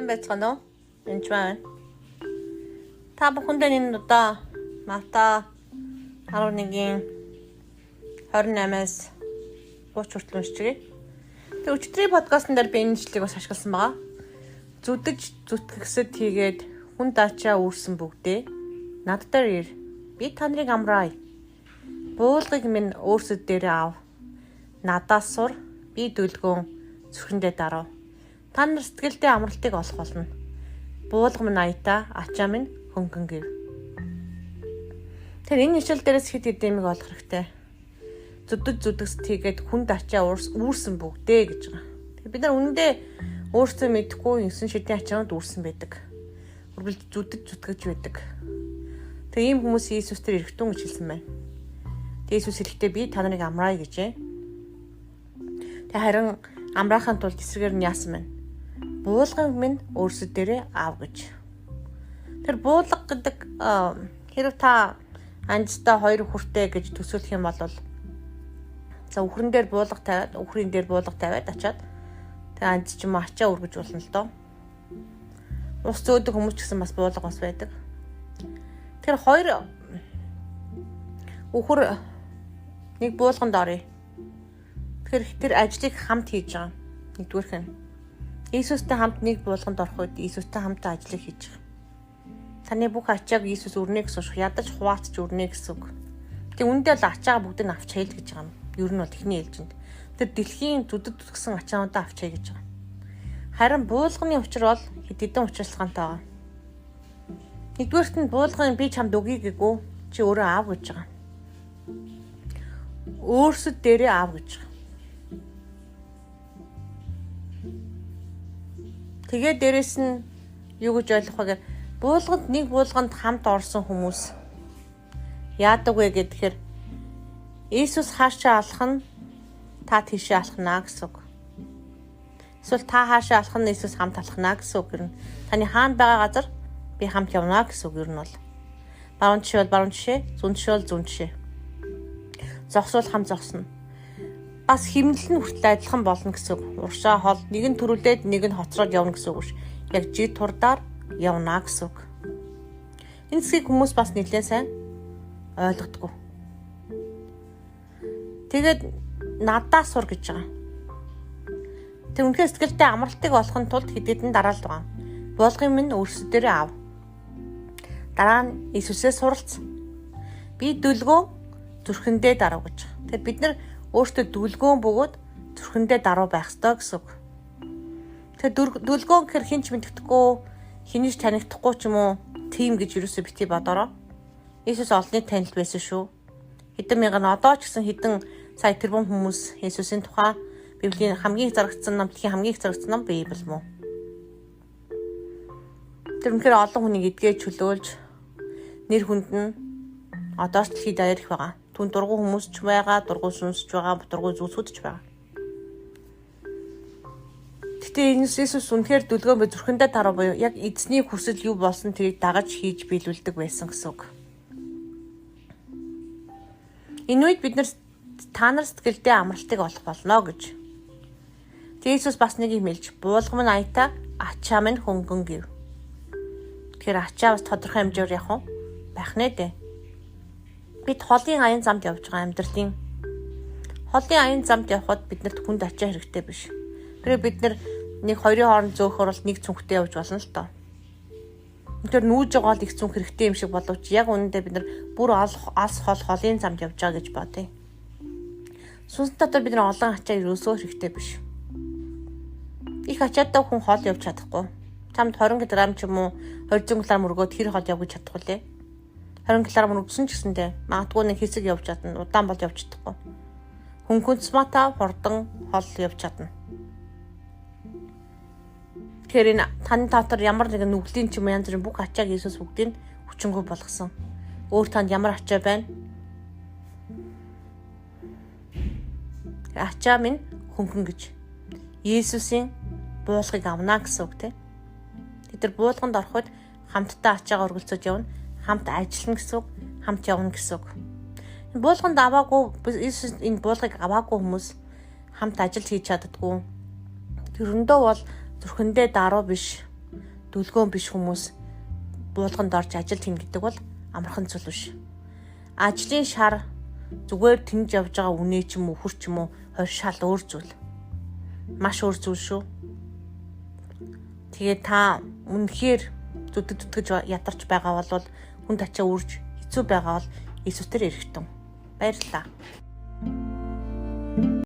Сайн байцгаана уу? Энд байна. Та бүхэндээ энэ удаа Матай 11-ийн 28-аас 30 хүртэл уншчихъя. Тэгээ өчигдрийн подкастн дээр би энэ ишлэгийг бас ашигласан байгаа. Зүдэж зүтгэгсэд хийгээд хүн даачаа үүрсэн бүгдээ над дээр ир. Би та нарыг амраая. Буулгыг минь өөрсөд дээрээ ав. Надаас сур. Би дүлгөөн зүрхэндээ дарав. Та нар сэтгэлдээ амралтыг олох болно. Буулга минь аятаа, ачаа минь хөнгөн гэв. Тэр энэ ишэл дээрээс хэд хэдэн юмыг олох хэрэгтэй. Зүдөж зүдэгс тийгээд хүнд ачаа үүрсэн бүгдээ гэж байгаа. Тэгэхээр бид нар үнэндээ өөрсдөө мэдэхгүй 9 шидийн ачаанууд үүрсэн байдаг. Үргэлж зүдэж зүтгэж байдаг. Тэгээ ийм хүмүүс Иесус дээр ирэхтэн гэж хэлсэн байна. Тэгээ Иесус хэлэхдээ би та нарыг амраая гэжээ. Тэгээ харин амраахын тулд эсрэгээр нь яасан бэ? Буулган минь өөрсөд дээрээ аав гэж. Тэр буулга гэдэг хэрв та анжтай хоёр үхэртэй гэж төсөөлөх юм бол за үхрэн дээр буулга тавиад үхрийн дээр буулга тавиад ачаад тэгээ анж ч юм уу ачаа үргэж болно л доо. Ус зөөдөг хүмүүс ч гэсэн бас буулга бас байдаг. Тэр хоёр үхэр нэг буулганд оръё. Тэгэхээр тэр ажлыг хамт хийж байгаа. Нэгдүгээрх нь Иесустэй хамт нэг буулганд орох үед Иесустэй хамт ажлыг хийж байгаа. Таны бүх ачааг Иесус өрнө гэсэн үг. Ядаж хуваацч өрнө гэсэн үг. Тэг үүндээ л ачаагаа бүгдийг нь авч хайл гэж байгаа юм. Ер нь бол эхний ээлжинд. Тэр дэлхийн зүдэд зүтгсэн ачаануудаа авч хай гэж байгаа. Харин буулганы учир бол хэд хэдэн учиршилгаантай байгаа. Нэгдүгээрт нь буулгын би чамд өгье гээгүү чи өөрөө аав гэж байгаа. Өөрсөд дээрээ аав гэж байгаа. Тэгээ дээрэс нь юу гэж ойлгох вэ гэхээр буулганд нэг буулганд хамт орсон хүмүүс яадаг вэ гэхээр Иесус хаашаа алах нь та тийшээ алхнаа гэсэн үг. Эсвэл та хаашаа алах нь Иесус хамт алхнаа гэсэн үг юм. Таны хаана байгаа газар би хамт явна гэсэн үг ер нь бол. Баруун жишээ бол баруун жишээ, зүүн жишээ бол зүүн жишээ. Зогсвол хамт зогсно. Бас химнэл нь хүртэл адилхан болно гэсэн үг. Уршаа хол нэг нь төрүүлээд нэг нь хоцроод явна гэсэн үг биш. Яг жид турдаар явна гэсэн үг. Энэ хэсгийг хүмүүс бас нэлээд сайн ойлгодгоо. Тэгээд надаас сур гэж байгаа. Тэр үнэхээр сэтгэлдээ амралтыг олохын тулд хэд хэдэн дараалал байгаа. Буулгын минь өөрсдөө дээрээ ав. Дараа нь Иесусээс суралц. Би дүлгөө зүрхэндээ дарав гэж. Тэгэхээр бид нар өөртөө дүлгөөн бөгөөд зүрхэндээ даруй байх ёстой гэсэн үг. Тэгэхээр дүлгөөн гэхэр хин ч мэддэхгүй, хэний ч танигдахгүй ч юм уу, тийм гэж юусоо бити бодороо. Иесус олонний танил байсан шүү. Хэдэн мянган одоо ч гэсэн хэдэн сая тэрбум хүмүүс Иесусийн тухай Библийн хамгийн их зарагдсан ном, дэлхийн хамгийн их зарагдсан ном Библи мүү. Тэр үнэхээр олон хүнийг эдгэж чөлөөлж нэр хүнд нь одоо ч дэлхийд даяар их байгаа. Түн дургу хүмүүс ч байгаа, дургу сүнс ч байгаа, дургу зүйлсүүд ч байгаа. Гэтэ Иесус үнэхээр дүлгөөн бо зүрхэндээ таруу буюу яг эзний хүсэл юу болсон тэрийг дагаж хийж биелүүлдэг байсан гэсэн үг. Энэ үед бид нар та нар сэтгэлдээ амралтыг олох болно гэж. Иесус бас нэг юм хэлж, буулга минь аятаа, ачаа минь хөнгөн гэв. Тэгэхээр ачаа бас тодорхой хэмжээгээр яг уу байх нэ дээ. Бид холын аян замд явж байгаа амьдралын холын аян замд явхад биднэрт хүнд ачаа хэрэгтэй биш. Тэгэхээр бид нар нэг хоёрын хооронд зөөхөр бол нэг цүнхтэй явж болно л доо. Тэгэхээр нүүж байгаа бол их цүнх хэрэгтэй юм шиг боловч яг үнэндээ бид нар бүр алс хол холын замд явж байгаа гэж бодъё. Сүнсэн дотор бид нар олон ачаа ерөөсөө хэрэгтэй биш. Их ачаатай хүн хол явж чадахгүй. Чамд 20 кг ч юм уу 200 кг өргөөд хэр хол явж чадахгүй лээ. 20 кг өргөсөн ч гэсэндээ магадгүй нэг хэсэг явж чадна. Удаан бол явж чадахгүй. Хөнгөнц мата хурдан хол явж чадна. Тэгэхээр энэ таны дотор ямар нэгэн нүглийн ч юм янз бүрийн бүх ачааг Иесус бүгдийг хүчингү болгосон. Өөр танд ямар ачаа байна? Ачаа минь хөнгөн гэж. Иесусийн буулгыг авна гэсэн үг тийм. Тэд нар буулганд ороход хамтдаа ачаагаа өргөлцөж явна, хамт ажиллана гэсэн үг, хамт явна гэсэн үг. Энэ буулганд аваагүй Иесус энэ буулгыг аваагүй хүмүүс хамт ажил хийж чаддаггүй. Тэрөндөө бол зүрхэндээ даруй биш. Дүлгөөн биш хүмүүс буулганд орж ажил хийнэ гэдэг бол амархан зүйл биш. Ажлын шар зүгээр тэнж явж байгаа үнэ ч юм уу хөр ч юм уу хоёр шал өөр зүйл. Маш өөр зүйл шүү. Тэгээ та үнэхээр зүдэг зүтгэж ядарч байгаа бол хүн тачаа үрж хэцүү байгаа бол Иесус дээр ирэхтэн. Баярлалаа.